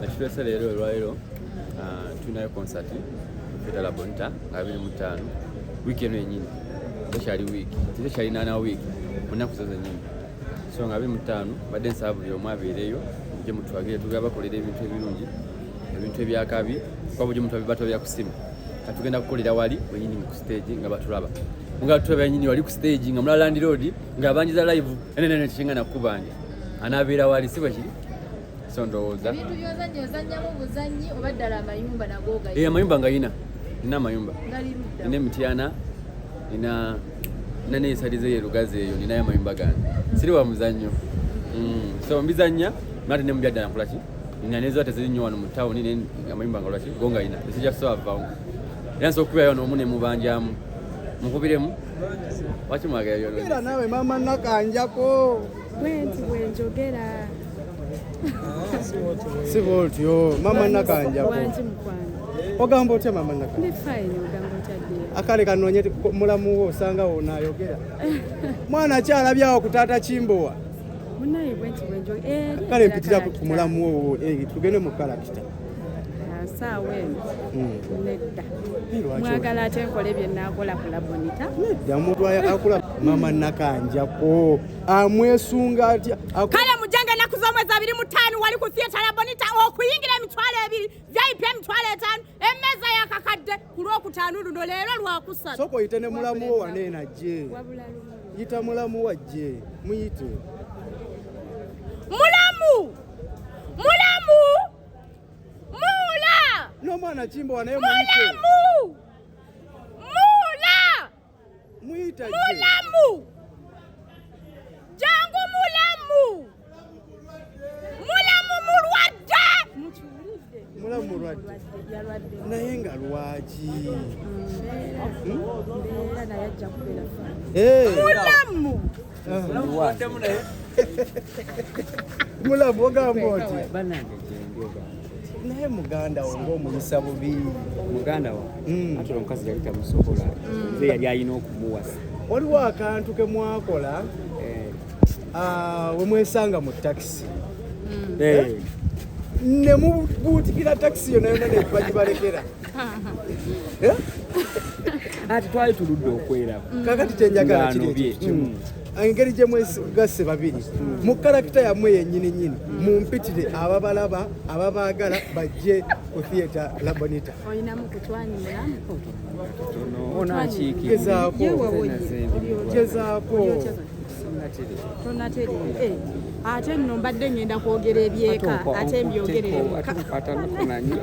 Ekituleese leero olwaleero, tulinayo concert Theatre La Bonita nga 25, wiiki eno yennyini, tekyali wiiki, tekyali nana wiiki, mu nnaku zo zennyini. So nga 25, badde nsaba buli omu abeereyo, mujje mutwagire, tugenda bakolera ebintu ebirungi, ebintu ebyakabi, kuba buli omuntu batwabira ku simu. Katugenda kukolera wali wenyini ku stage nga batulaba, nga tulaba yenyini wali ku stage nga mulala landlord nga abanjiza live enene kikinga nakubanja anaabeera wali, si bwe kiri? So ndowooza Ebintu byozannya, ozannyamu buzannyi oba ddala amayumba nago? Eh, amayumba nga yina, nina amayumba. Gali ludda? Nina emityana, nina neyesalize ye Lugazi eyo, ninayo amayumba gange, siri wa muzannyo. So mbizannya nate ne mubyaddala nkolaki, nina neziba teziri nnyo wano mu tawuni, naye amayumba nga lwaki go nga yina esijja kusobola vaawo, era nsobola okubeerayo n'omu ne mubanjamu mukubiremu waki mwagala Era byona. Naawe mama Nakanjako. Bwenti bwenjogera. Si bwotyo, mama Nakanjako? Wangi mukwano. Ogamba otya, mama Nakanja? Ndi fine, ogamba otya dear? Akale kanoonye mulamu wo, osanga wonaayogera mwana akyalabyawo ku taata Kimbowa. Munaye, bwenti bwenjogera. Eh, Kale mpitira ku mulamu wo, tugende mu character. Saawa eno? Nedda. Lwaki? Mwagala ate nkole bye naakola ku Labonita? Nedda, omuntu akula mama Nakanjako amwesunga atya? Kale mujjange ennaku z'omwezi 25 wali ku Theatre La Bonita, okuyingira 20,000, VIP 50,000, emmeeza yakakadde, ku Lwokutaano luno, leero Lwakusatu. Sooka oyite ne mulamu wo waneeno ajje. Wabula lumu. Yita mulamu wajje, muyite. Mulamu, mulamu, mula. N'omwana Kimbowa naye muyite. Mulamu, mula. Muyite ajje. Mulamu, jangu mulamu, mulamu mulwadde. Mukiwulidde? Mulamu mulwadde. Yalwadde. Naye nga lwaki? Mbeera, naye ajja kubeera fine. Eh, Mulamu. Mulamu, ogamba oti? Bannange, gyendi, ogamba? Naye muganda wo ng'omuyisa bubi. Muganda wange? Ate omukazi yali tamusobola, nze yali alina okumuwasa. Waliwo akantu ke mwakola, we mwesanga mu takisi ne mubuutikira takisi yonna yonna ne bagibalekera. Eh? Ati twali tuludde okweraba. Kakati kyenjagala kiri Ng'anobye. ekintu kimu, engeri gye mwegasse babiri mu character yammwe yennyini nyini, mumpitire ababalaba ababaagala bajje ku Theatre La Bonita. Olinamu kutwani, mulamu? Tono onankiikirira. Gezaako. Gezaako. Tonatereera. Eh, ate nno mbadde ngenda kwogera ebyeka, ate mbyogerere muka. Atanukunanyo.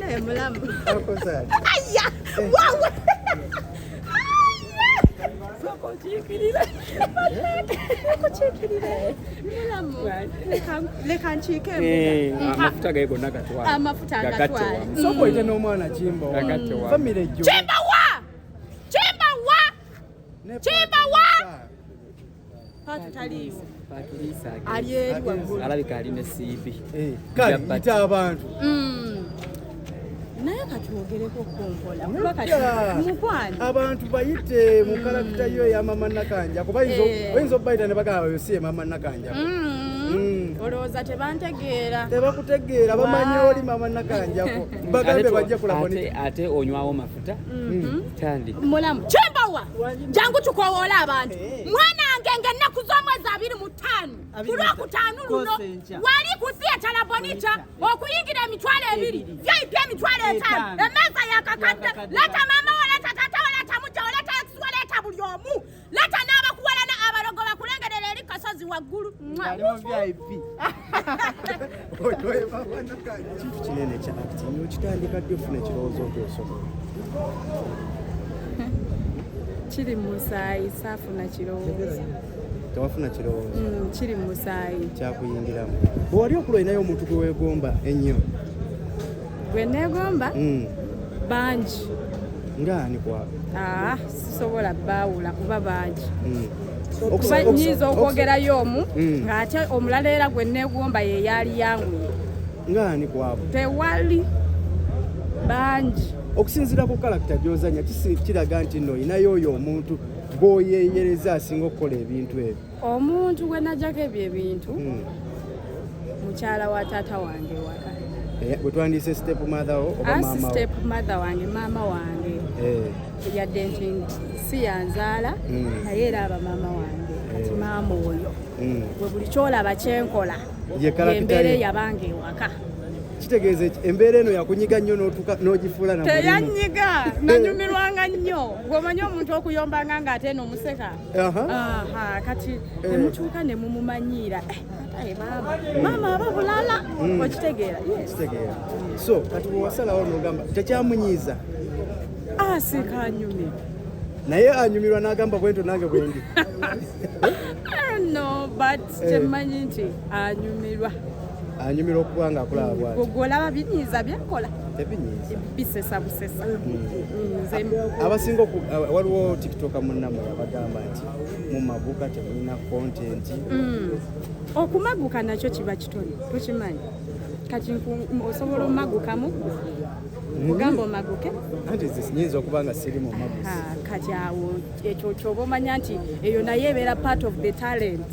Naye mulamu. Akoze ati. Aya wawe. Mulamu, leka nkiike embuga. Amafuta gaye gonna gatwale. Amafuta Gagatte agatwale. wamu. Sooka oyite n'omwana Kimbowa. Gagatte wamu. Famire ejjo. Kimbawa, kimbawa. Ne Kimbowa! Paatu taliiwo. Patrice Ali eri waggulu. Alabika ali ne siibi. Eh, kale yita abantu. Naye katwogereko kumpola, kuba kati Nedda. mukwano. Abantu bayite mu character yo eya mama Nakanja, kuba oyinza obayita ne bagamba oyo si ye mama Nakanja. Olowooza tebantegeera? Tebakutegeera, bamanyi oli mama Nakanjako. Bagambe bajje ku Ate Labonita. ate onywawo mafuta, tandika. Mulamu, kimbawa, jangu tukowoola abantu. Mwanange, ng'ennaku z'omwezi 25 ku Lwokutaano luno wali ku Theatre La Bonita, okuyingira 20,000, VIP 50,000, emmeeza yakakadde. Leeta maama wo, leeta taata wo, leeta mujja wo, leeta ex wo, leeta buli omu, leeta n'abakuwalana, abalogo bakulengerera eri kasozi waggulu. Mwah. Oyo ye mama Nakanja. Kintu kinene kya acting, okitandika ddi ofuna ekirowoozo nti osobola? Kiri mu musaayi, saafuna kirowoozo. Tewafuna kirowoozo? Kiri mu musaayi. Kyakuyingiramu. Bwe wali okula, olinayo omuntu gwe weegomba ennyo? Gwe neegomba? Bangi. Ngaani kwabo? Ah, sisobola baawula kuba bangi. Kuba nyinza okwogerayo omu, ng'ate omulala era gwe neegomba ye yaali yanguye. Ngaani kwabo? Tewali, bangi. Okusinziira ku character gy'ozanya, kiraga nti nno olinayo oyo omuntu gw'oyeeyereza asinga okukola ebintu ebyo. Omuntu gwe najjako ebyo ebintu. Mukyala wa taata wange waka. Bwe twandiyise step mother wo oba maama wo? Step mother wange, maama wange. Yadde nti si yanzaala, naye era aba maama wange. Kati maama oyo bwe buli kyolaba kyenkola, Ye character embeera ye. eyabanga ewaka. Kitegeeza embeera eno yakunyiga nnyo n'ogifuula na mulimu. Teyanyiga, nanyumirwanga nnyo. Gweomanyi omuntu okuyombanga ng'ate eno omuseka. Aha, kati nemukyuka ne mumumanyiira. Kataye maama, maama aba bulala. Okitegeera? Yes. Kitegeera. So kati bwe wasalawo n'ogamba tekyamunyiiza? Asikanyumira. Naye anyumirwa n'agamba bwento nange bwendi. I don't know, but kyemmanyi nti anyumirwa. Anyumirwa okuba nga akulaba bw'ati. Gwe olaba binyiiza byenkola? Tebinyiiza. Bisesa busesa. Nze Abasinga waliwo tiktoka munnamwe abagamba nti mumaguka temulina content. Okumaguka nakyo kiba kitone, tokimanyi? Kati osobola omagukamu kugamba omaguke? Anti nze nyinza okuba nga siri mu maguzi. Kati awo ekyo kyoba omanya nti eyo naye ebeera part of the talent.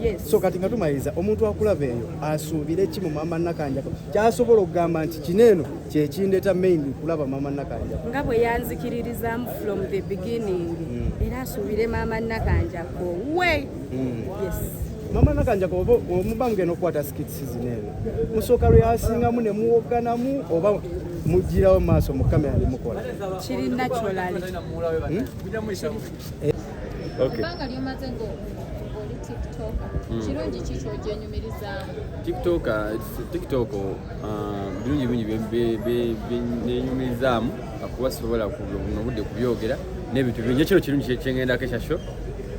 Yes. So kati nga tumaliriza, omuntu akulaba eyo asuubire ki mu Maama Nakanjako kyasobola okugamba nti kino eno kyekindeeta mainly kulaba Maama Nakanjako? Nga bwe yanzikiririzaamu from the beginning, era asuubire Maama Nakanjako we. Yes. Maama Nakanjako, oba omuba mugenda okukwata skits zino eno, musooka lwe yasingamu ne muwogganamu oba mugirawo maaso mu kamera ne mukola? Kiri naturally. Ebbanga lyomaze ng'oli TikToker, kirungi ki kyogyenyumirizaamu? TikTok, birungi bingi byenenyumirizaamu, akuba sobola buno obudde kubyogera n'ebintu bingi. Ekiro kirungi kyengendako ekyasho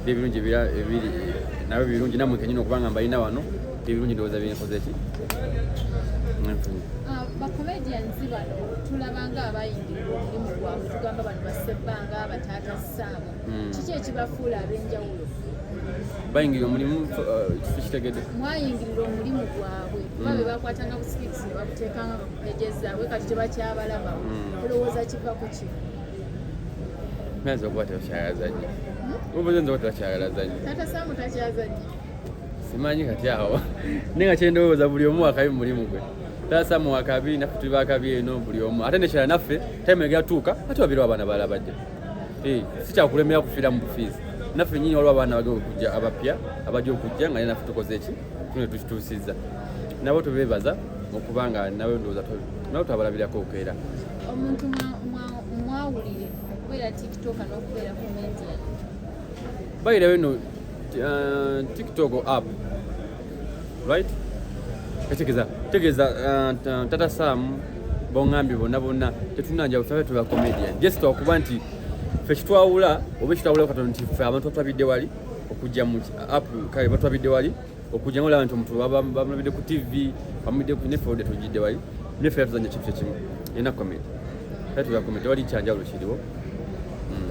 byebirungi ebiri nabyo birungi, nammwe kenyini okubanga mbalina wano ebirungi ndowooza byenkoze ki nfunye. Bacomedians bano tulabanga abayingirira omulimu gwabwe, tugamba bano basebbanga, abataata saamu. Kiki ekibafuula ab'enjawulo? Bayingirira omulimu, sikitegedde. Mwayingirira omulimu gwabwe kuba be bakwatanga buskits ne babuteekanga ku pages zaabwe, kati tebakyabalaba. Olowooza kiva ku ki? Bayinza okuba tebakyayazanye, oba oyinza okuba tebakyayalazanye. Taata Saamu takyazanye? Simanyi kati awo, naye nga kyendowooza buli omu wakabi mu mulimu gwe. Taata Saamu wakabi, naffe tuli bakabi eno buli omu, ate nekirala naffe time egatuuka ate babiriwo abaana balala bajja. Si kyakulemera kufiira mu bufiizi, naffe nyini waliwo abaana bagenda okujja abapya abajja okujja nga naye naffe tukoze eki tune tukituusizza nabo tubeebaza okubanga nabo ndowooza nabo twabalabirako okeera. Omuntu mwawulire okubeera TikToker n'okubeera comedian. Bayirawo eno TikTok app, right? Etegeeza tegeeza Tata Sam boŋŋambye bonna bonna tetunanja ffe tuba comedian, just okuba nti ffe kitwawula oba ekitwawula katono nti ffe abantu batwabidde wali okujja mu app, kale batwabidde wali okujja nga olaba nti omuntu bamulabidde ku TV, bamulabidde ku neffe oludde tujjidde wali neffe era tuzanya kintu kyekimu ena comedy, era tuba comedy, tewali kyanjawulo kiriwo.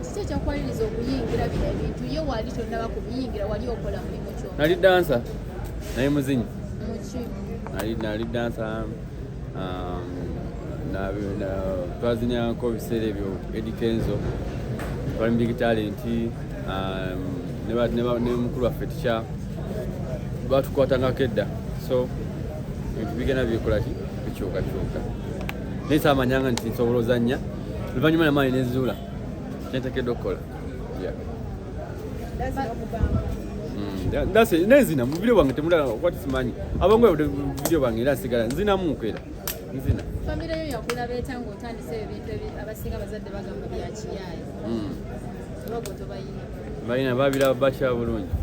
Kiki ekyakuwaliriza okuyingira bino ebintu? Ye wali tonnaba kubiyingira, wali okola mulimu kyo? Nali dancer, nali muzinyi. Muki? Nali dancer, twazinyako ebiseera ebyo Eddy Kenzo, twali mu Big Talent, ne mukulu waffe tica batukwatangako edda, so ebintu bigenda bikola ki bikyukakyuka, naye saamanyanga nti nsobola ozannya, oluvannyuma namaanyi nezuula kyenteekeddwa okukola. Yeah. Nenzina mu video bwange temulaba okwati simanyi abangu video bwange era nsigala nzinamu era nzina. Famire yo yakulaba etya ng'otandise ebintu abasinga abazadde bagamba bya kiyaayi? Oba gwe tobayina? Balina babiraba bakya bulungi.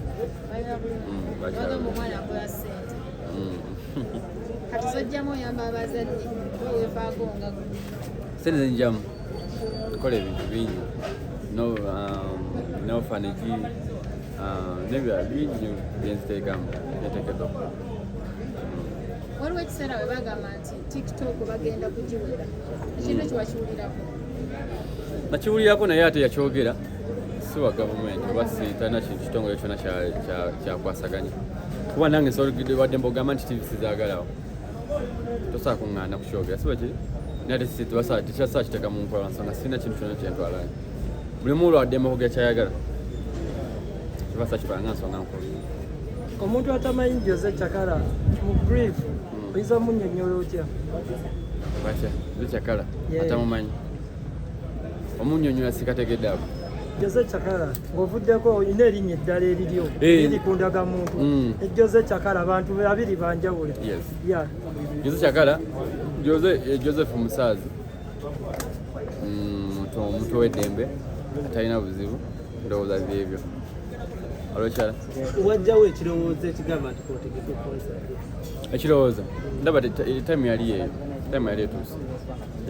Balina bulungi? Bakya Bagamba bulungi. omwana akola ssente. Kati sojjamu oyamba abazadde oba weefaako nga gwe? Sente zenjamu nkola ebintu bingi no n'orphanage n'ebirala bingi byenziteekamu byenteekeddwa. Waliwo ekiseera we bagamba nti TikTok bagenda kugiwera, ekintu ekyo wakiwulirako? Nakiwulirako, naye ate yakyogera si wa gavumenti oba si talina kintu kitongole kyonna kyakwasaganya, kuba nange nsobola wadde mbogamba nti TV sizaagalawo, tosobola kuŋŋaana kukyogera, si bwekiri? Naye ate tekibasobola kiteeka mu nkola nsonga sirina kintu kyonna kyentwalayo, buli muulu waddembe okwogera kyayagala, tebasobola kitwala nga nsonga nkulu. Omuntu atamanyi Jose Chakala mu brief oyinza munnyonnyola otya? Batya Jose Chakala atamumanyi omunnyonnyola sikategedde ako. Jose Chakala ng'ovuddeko olina erinnya eddala eriryo liri ku ndagamuntu. Jose Chakala abantu babiri banjawulo. Yes. Yeah. Jose Chakala Jose Joseph Musaazi omuntu ow'eddembe atalina buzibu, ndowooza byebyo. Olwokyala wajjawo ekirowoozo ekigamba nti kotegeke concert? Ekirowoozo ndaba time yali eyo, time yali etuuse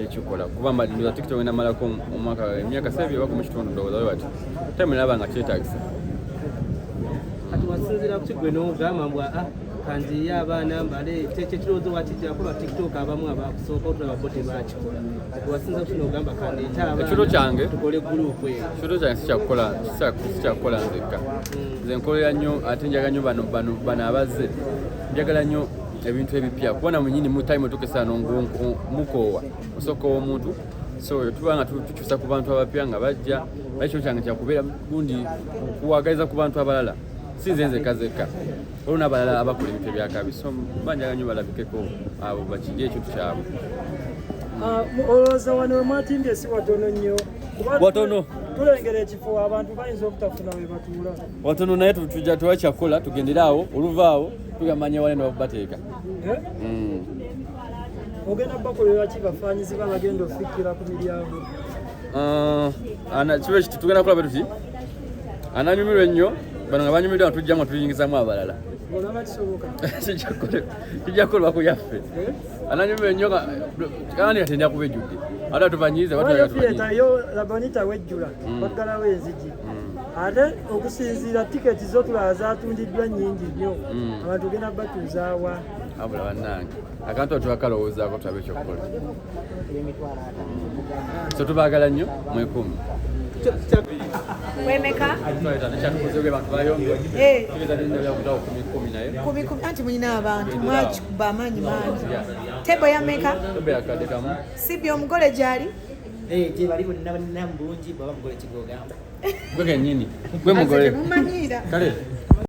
ekikola kuba ndowooza TikTok namalako omwaka emyaka 7 oba 10 ndowooza bwe bati time nalaba nga kyetaagisa. Kati wasinziira ku kigwe n'ogamba mbu kanjiye abaana mbaleete, ekyo ekirowoozo wakijjako lwa TikTok abamu abakusooka otulaba bo tebakikola. Kati wasinziira ku kino ogamba kandeete abaana tukole gurupu eyo. Ekirowoozo kyange sikyakukola nzekka, nze nkolera nnyo ate njagala nnyo bano abazze, njagala nnyo ebintu ebipya kuba na mwennyini mu time otuuka mukoowa osooka omuntu, so tuba nga tukyusa ku bantu abapya nga bajja. Ekyo kyange kyakubeera gundi kuwagaliza ku bantu abalala, si nze nzekka zekka, waliwo n'abalala abakola ebintu ebyakabi, so banjagala nnyo balabikeko abo bakirye ekintu kyabwe. Olowooza wano we mwatimbye si watono nnyo? Watono. Tulengera ekifo abantu bayinza obutafuna we batuula. Watono naye tujja tewakyakukola, tugendere awo oluvaawo tugamanya wale nebateeka. Ogenda bakolera ki bafaanyizi babagenda ofikkira ku miryango? Kibe kiti tugenda kukola bwe tuti, ananyumirwa ennyo bano nga banyumiddwa nga tujja nga tuyingizamu abalala. Olaba kisoboka? Kijja kukolebwa ku yaffe. Ananyumirwa ennyo nga ani katenda kuba ejjudde ate tubanyiize. Yo Labonita wejjula baggalawo enzigi, ate okusinziira tiketi zo tulaba zatundiddwa nnyingi nnyo, abantu ogenda batuuzaawa? Abula bannange akantu ako tubakalowoozaako tulabe ekyokukola. So tubaagala nnyo, mwekuume. Wemeka? Anti mulina abantu mwakikuba amaanyi mangi. Tebo yameka? Sibyo omugole gyali? Gyebali bonna bonna mu bungi, bwaba mugole kigogamba. Gwe kennyini gwe mugole. Mumanyiira. Kale